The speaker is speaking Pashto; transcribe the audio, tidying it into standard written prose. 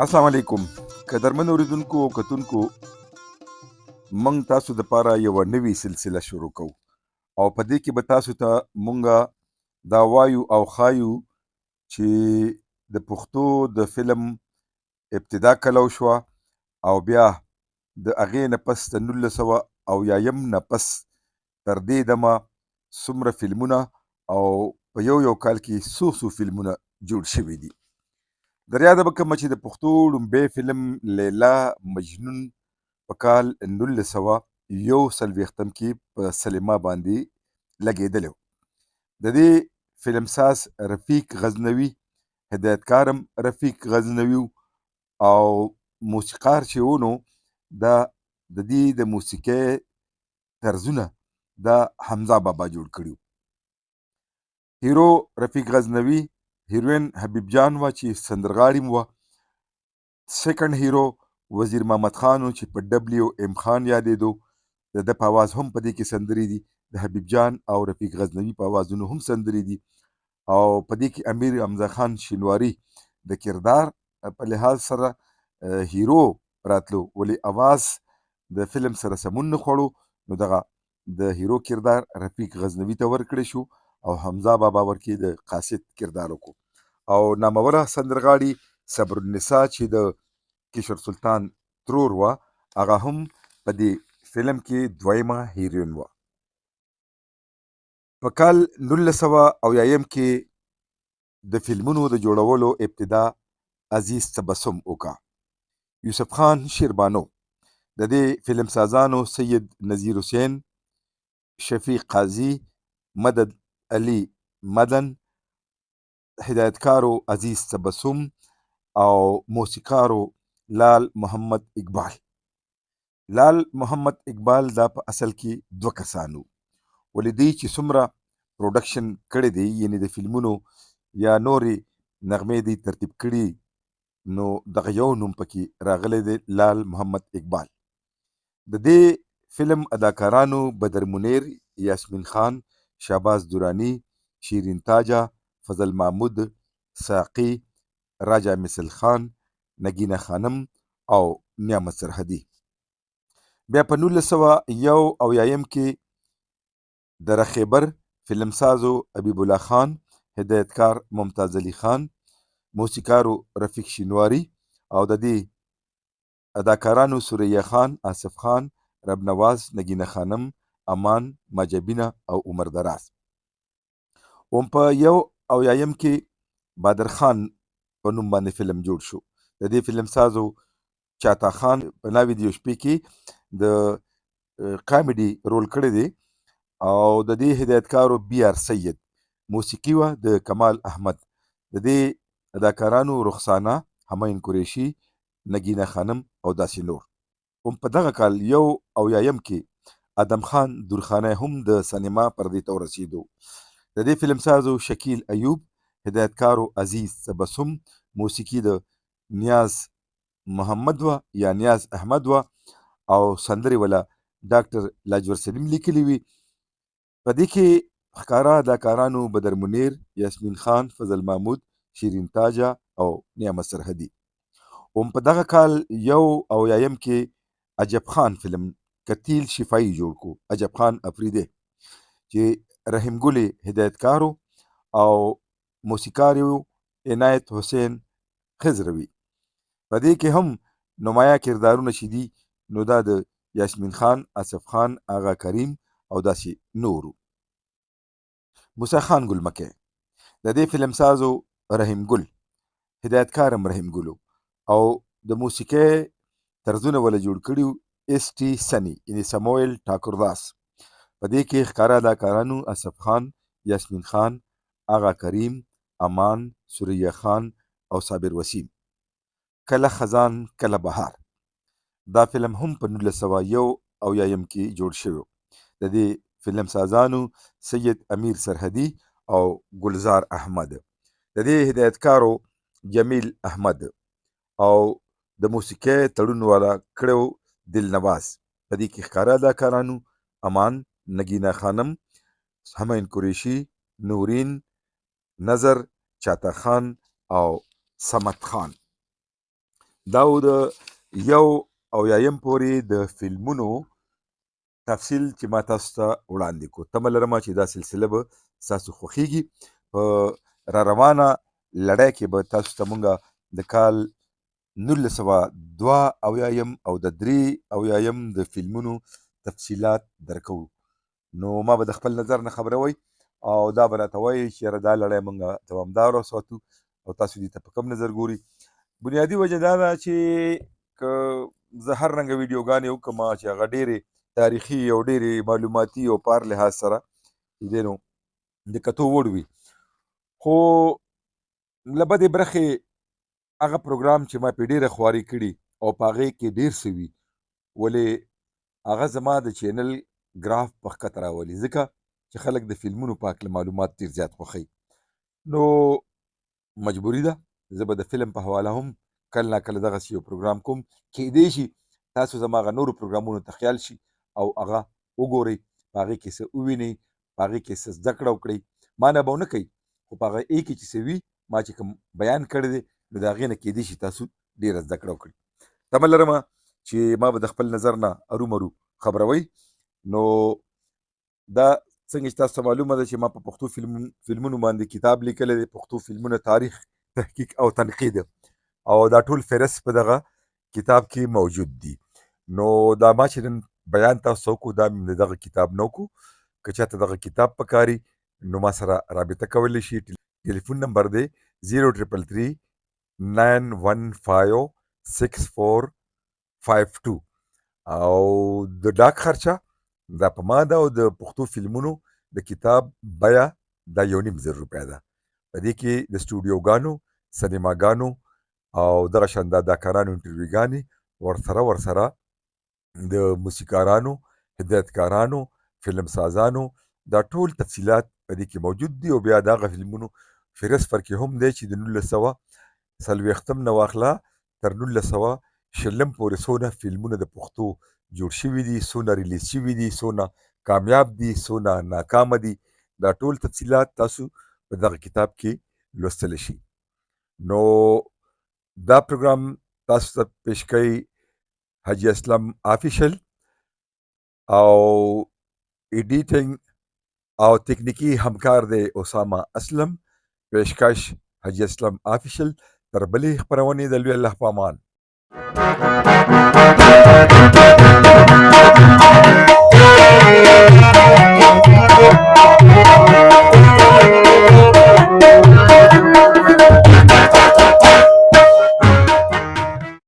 السلام علیکم قدرمن اوریدونکو او کتونکو، موږ تاسو د پاره یو نوې سلسله شروع کوو او په دې کې به تاسو ته مونږه دا وایو او ښایو چې د پښتو د فلم ابتدا کله وشوه او بیا د هغې نه پس د 1970 نه پس تر دې دمه څومره فلمونه او په یو یو کال کې څو څو فلمونه جوړ شوي دي. دریاده به کومه چې د پښتو ړومبی فلم لیلا مجنون په کال 1941 کې په سینما باندې لګېدلی و. د دې فلمساز رفیق غزنوي، هدایتکار هم رفیق غزنوي او موسیقار چې و نو دا د دې د موسیقۍ طرزونه دا حمزه بابا جوړ کړي. هیرو رفیق غزنوي، هیروین حبیب جان وه چې سندرغاړي هم وه، سیکنډ هیرو وزیر محمد خان و چې په ډبلیو ایم خان یادېدو، د ده په اواز هم په دې کې سندرې دي، د حبیب جان او رفیق غزنوي په اوازونو هم سندرې دي. او په دې کې امیر حمزه خان شینواری د کردار په لحاظ سره هیرو راتلو، ولې اواز د فلم سره سمون نه خوړو، نو دغه د هیرو کردار رفیق غزنوي ته ورکړی شو او حمزه بابا ورکې د قاصد کردار وکړو. او ناموره سندرغاړي صبر النساء چې د کشور سلطان ترور وه، هغه هم په دې فلم کې دویمه هیروین وه. په کال 1970 کې د فلمونو د جوړولو ابتدا عزیز تبسم وکړه. یوسف خان شیربانو د دې فلمسازانو سید نذیر حسین، شفیق قاضي، مدد علي مدن، هدایتکارو عزیز تبسم او موسیقارو لال محمد اقبال. لال محمد اقبال دا په اصل کې دوه کسان وو، ولې دوی چې څومره پروډکشن کړی دی، یعنی د فلمونو یا نورې نغمې دی ترتیب کړي، نو دغه یو نوم پکې راغلی دی، لال محمد اقبال. د دې فلم اداکارانو بدر منیر، یاسمین خان، شهباز درانی، شیرین تاجه، فضل محمود، ساقي، راجا مثل خان، نګینه خانم او نعمت سرحدي. بیا په 1971 کې د رخیبر فلمسازو حبیب الله خان، هدایتکار ممتاز علي خان، موسیقارو رفیق شینواری او د دې اداکارانو ثریا خان، آصف خان، رب نواز، نګینه خانم، امان، ماجبینه او عمر دراز. اوم په 71 کې بادر خان په نوم باندې فلم جوړ شو. د دې فلم سازو چاتا خان په ناوې د یو شپې کې د کامیډي رول کړی دی او د دې هدایتکارو بي آر سید، موسیقي وه د کمال احمد. د دې اداکارانو رخسانه، همایون قریشي، نګینه خانم او داسې نور. هم په دغه کال 71 کې ادم خان درخانۍ هم د سینما پردې ته ورسېدو. د دې فلمسازو شکیل ایوب، هدایتکارو عزیز تبسم، موسیقي د نیاز محمد وه یا نیاز احمد وه او سندرې وله ډاکټر لاجور سلیم لیکلي وي. په دې کې ښکاره اداکارانو بدر منیر، یاسمین خان، فضل محمود، شیرین تاجه او نعمت سرحدي. هم په دغه کال 71 کې عجب خان فلم قتیل شفایي جوړ کو، عجب خان افریدی چې رحیم ګل هدایتکارو او موسیقار عنایت حسین خضروي. په دې کې هم نمایا کردارونه چې دي نو دا د یاسمین خان، آصف خان، آغا کریم او داسې نورو. موسی خان ګلمکی د دې فلمسازو رحیم ګل، هدایتکار هم رحیم ګل او د موسیقۍ طرزونه وله جوړ کړي اس ټي سني، یعنی سمویل ټاکورداس. په دې کې ښکاره اداکارانو اصف خان، یاسمین خان، آغا کریم، امان، ثریا خان او صابر وسیم. کله خزان کله بهار دا فلم هم په 1971 کې جوړ شوی. د دې فلم سازانو سید امیر سرحدي او ګلزار احمد، د دې هدایتکارو جمیل احمد او د موسیقۍ تړون والا کړو دلنواز. په دې کې ښکاره اداکارانو امان، نګینه خانم، همایون قریشي، نورین، نظر، چاتا خان او صمد خان. دا و د یو او یایم پورې د فلمونو تفصیل چې ما تاسو ته وړاندې کو. تمه لرم چې دا سلسله به ستاسو خوښیږي. په را روانه لړۍ کې به تاسو ته مونږ د کال 1972 او د 73 د فلمونو تفصیلات درکوو. نو ما به د خپل نظر نه خبروئ او دا به راته وایي چې یاره دا لړۍ مونږ دوامدار وساتو او تاسو دې ته په کوم نظر ګوري. بنیادي وجه دا ده چې که زه هر رنګه ویډیوګانې وکړم چې هغه ډېرې تاریخي او ډېرې معلوماتي او په هر لحاظ سره چې دی نو د کتو وړ وي، خو له بدې برخې هغه پروګرام چې ما پرې ډېره خواري کړي او په هغې کې ډېر څه وي، ولې هغه زما د چینل ګراف په ښکته راولي، ځکه چې خلک د فلمونو په هکله معلومات ډېر زیات خوښوي. نو مجبوري ده، زه به د فلم په حواله هم کله نا کله دغسې یو پروګرام کوم. کیدای شي تاسو زما هغه نورو پروګرامونو ته خیال شي او هغه وګورئ، په هغې کې څه ووینئ، په هغې کې څه زده کړه وکړئ. ما نه به ونه کوي، خو په هغه ای کې چې څه وي، ما چې کوم بیان کړی دی، نو د هغې نه کیدای شي تاسو ډېره زده کړه وکړئ. تمه لرم چې ما به د خپل نظر نه ارومرو خبروئ. نو دا څنګه چې تاسو ته معلومه ده چې ما په پښتو فلمونو باندې کتاب لیکلی دی، پښتو فلمونه تاریخ، تحقیق او تنقید، او دا ټول فهرست په دغه کتاب کې موجود دي. نو دا ما چې نن بیان تاسو ته وکړو، دا مې د دغه کتاب نه وکړو. که چاته دغه کتاب پکاري نو ما سره رابطه کولی شي. ټلیفون نمبر دی 0333 915 6452. او د ډاک خرچه دا په ما ده، او د پښتو فلمونو د کتاب بیه دا 1500 روپۍ ده. په دې کې د سټوډیوګانو، سینماګانو او دغه شان د اداکارانو انټرویوګانې ورسره د موسیقارانو، هدایتکارانو، فلم سازانو دا ټول تفصیلات په دې کې موجود دي. او بیا دغه فلمونو فهرست ورکې هم دی چې د 1940 نه واخله تر 1920 پورې څونه فلمونه د پښتو جوړ شوي دي، څونه ریلیز شوي دي، څونه کامیاب دي، څونه ناکامه دي، دا ټول تفصیلات تاسو په دغه کتاب کې لوستلی شئ. نو دا پروګرام تاسو ته پیش کوي حاجي اسلم آفیشل، او ایډیټینګ او تکنیکی همکار دی اسامه اسلم. پیشکش حاجي اسلم آفیشل. تر بلې خپرونې د لوی الله په امان.